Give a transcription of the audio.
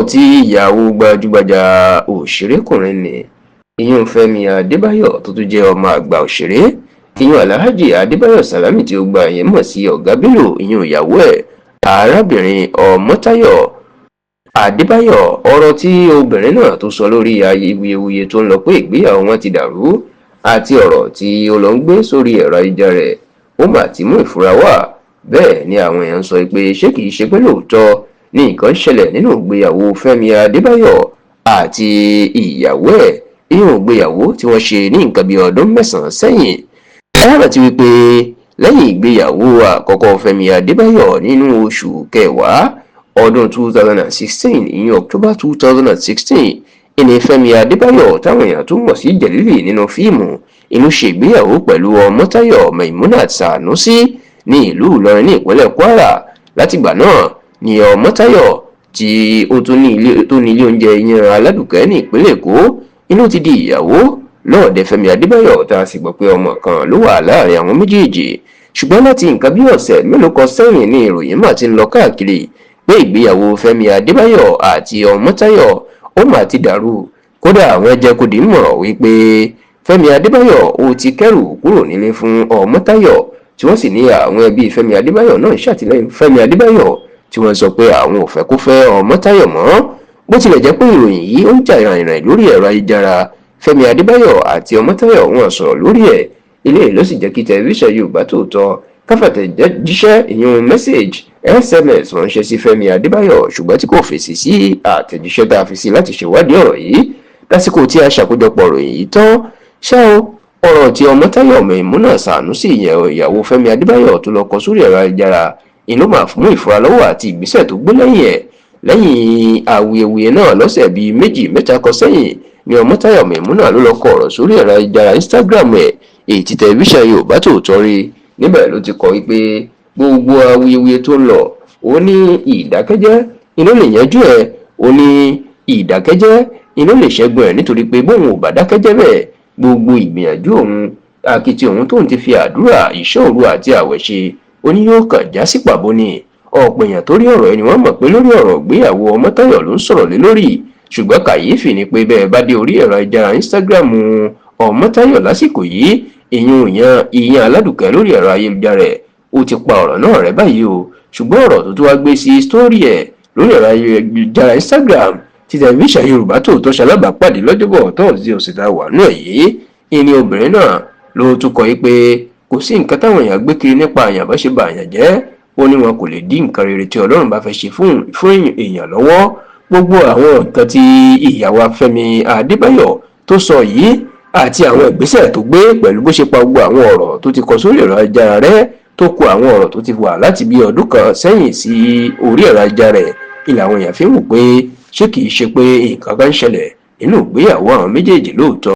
Ọ̀rọ̀ tí ìyàwó gbajúgbajà òṣèrékùnrin ní ìyún Fẹ́mi Adébáyọ̀, tó tún jẹ́ ọmọ àgbà òṣèré ìyún Alhaji Adébáyọ̀ Salami, tí ó gba ẹ̀yẹ mọ̀ sí Ọ̀gá Bello, ìyún ìyàwó ẹ̀, arábìnrin Ọmọ́táyọ̀ Adébáyọ̀, ọ̀rọ̀ tí obìnrin náà tó sọ lórí awuyewuye tó ń lọ pé ìgbéyàwó wọn ti dàrú àti ọ̀rọ̀ tí ó lọ ń gbé sórí ẹ̀rọ ayélujára rẹ̀, ó mà ti mú ìfura wá. Bẹ́ẹ̀ ni àwọn èèyàn sọ pé ṣé kìí ṣe pé lóòótọ́ ní nǹkan ṣẹlẹ̀ nínú ìgbéyàwó Fẹ́mi Adébáyọ̀ àti ìyàwó ẹ̀, ìyún ìgbéyàwó tí wọ́n ṣe ní nǹkan bíi ọdún 9 sẹ́yìn. Ẹ rántí wípé lẹ́yìn ìgbéyàwó àkọ́kọ́ Fẹ́mi Adébáyọ̀ nínú oṣù kẹwàá ọdún 2016, ìyún October 2016, ìní Fẹ́mi Adébáyọ̀ táwọn èèyàn tó mọ̀ sí Jẹ̀lílì nínú fíìmù inú ṣe ìgbéyàwó pẹ̀lú Ọmọ́táyọ̀ Maimunat Sanusi ní ìlú Ìlọrin ní ìpínlẹ̀ Kwara. Látìgbà náà ni Ọmọ́táyọ̀ tí ó tún ní ilé tó ní ilé oúnjẹ ìyẹn Aládùkẹ́ ní ìpínlẹ̀ Èkó inú ti di ìyàwó lọ́ọ̀dẹ Fẹ́mi Adébáyọ̀, tá a sì gbọ́ pé ọmọ kan ló wà láàrin àwọn méjèèjì. Ṣùgbọ́n láti nǹkan bí ọ̀sẹ̀ mélòó kan sẹ́yìn ní ìròyìn mà ti ń lọ káàkiri pé ìgbéyàwó Fẹ́mi Adébáyọ̀ àti Ọmọ́táyọ̀ ó mà ti dàrú. Kódà àwọn jẹ́ kó di mọ̀ wípé Fẹ́mi Adébáyọ̀ ó ti kẹ́rù kúrò nílé fún Ọmọ́táyọ̀, tí wọ́n sì ní àwọn ẹbí Fẹ́mi Adébáyọ̀ náà ṣàtìlẹ́yìn Fẹ́mi Adébáyọ̀, tí wọ́n sọ pé àwọn ò fẹ́ kó fẹ́ Ọmọ́táyọ̀ mọ́. Bó tilẹ̀ jẹ́ pé ìròyìn yìí ó ń jà ràìnràìn lórí ẹ̀rọ ayélujára, Fẹ́mi Adébáyọ̀ àti Ọmọ́táyọ̀ wọn sọ̀rọ̀ lórí ẹ̀. Eléyìí ló sì jẹ́ kí tẹlifíṣàn Yorùbá Tòótọ́ káfàtẹ̀jíṣẹ́, ìyún message SMS ránṣẹ́ sí Fẹ́mi Adébáyọ̀, ṣùgbọ́n tí kò fèsì sí àtẹ̀jíṣẹ́ tá a fi sí láti ṣèwádìí ọ̀rọ̀ yìí lásìkò tí a ṣàkójọpọ̀ ìròyìn yìí tán. Ṣá o, ọ̀rọ̀ tí Ọmọ́táyọ̀ Maimuna Sanusi, ìyẹn ìyàwó Fẹ́mi Adébáyọ̀, tó lọ kọ sórí ẹ̀rọ ayélujára ìlú máa mú ìfura lọ́wọ́ àti ìgbésẹ̀ tó gbé lẹ́yìn ẹ̀. Lẹ́yìn awuyewuye náà lọ́sẹ̀ bíi méjì mẹ́ta kan sẹ́yìn ni Ọmọ́táyọ̀ Maimuna ló lọ kọ ọ̀rọ̀ sórí ẹ̀rọ ayélujára Instagram ẹ̀, èyí tí tẹlifíṣàn Yorùbá Tòótọ́ rí. Níbẹ̀ ló ti kọ wípé gbogbo awuyewuye tó ń lọ, ó ní ìdákẹ́jẹ́ inú lè yanjú ẹ̀, ó ní ìdákẹ́jẹ́ inú lè ṣẹ́gun ẹ̀, nítorí pé bóun ò bá dákẹ́jẹ́ bẹ́ẹ̀, gbogbo ìgbìyànjú òun, akitiyan òun tóun ti fi àdúrà, ìṣọ́ òru àti àwẹ̀ ṣe, ó ní yóò kàn já sí pàbó ni. Ọ̀pọ̀ èèyàn tó rí ọ̀rọ̀ ẹni wọ́n mọ̀ pé lórí ọ̀rọ̀ ìgbéyàwó Ọmọ́táyọ̀ ló ń sọ̀rọ̀ lé lórí. Ṣùgbọ́n kàyéfì ni pé bẹ́ẹ̀ bá dé orí ẹ̀rọ ayélujára Instagram Ọmọ́táyọ̀ lásìkò yìí, ìyún ìyẹn Aládùkẹ́ lórí ẹ̀rọ ayélujára ẹ̀, ó ti pa ọ̀rọ̀ náà rẹ́ báyìí o. Ṣùgbọ́n ọ̀rọ̀ tó tún wá gbé sí story ẹ̀ lórí ẹ̀rọ ayélujára Instagram tí tẹlifíṣàn Yorùbá Tòótọ́ ṣalábàápàdé lọ́jọ́bọ̀ tọ́sídẹ̀ẹ́ ọ̀sẹ̀ tá a wà nù ẹ̀ yìí, ìní obìnrin náà ló tún kọ yí pé kò sí nǹkan táwọn èèyàn gbé kiri nípa àyàn bá ṣe bà àyàn jẹ́, ó ní wọn kò lè dí nǹkan rere tí Ọlọ́run bá fẹ́ ṣe fún èèyàn lọ́wọ́. Gbogbo àwọn nǹkan tí ìyàwó Fẹ́mi Adébáyọ̀ tó sọ yìí àti àwọn ìgbésẹ̀ tó gbé pẹ̀lú bó ṣe pa gbogbo àwọn ọ̀rọ̀ tó ti kọ sórí ẹ̀rọ ayélujára rẹ̀, tó kọ àwọn ọ̀rọ̀ tó ti wà láti bí ọdún kan sẹ́yìn sí orí ẹ̀rọ ayélujára rẹ̀, ìlà àwọn èèyàn fi ń wò pé ṣé kìí ṣe pé nǹkan kan ń ṣẹlẹ̀ nínú ìgbéyàwó àwọn méjèèjì lóòótọ́.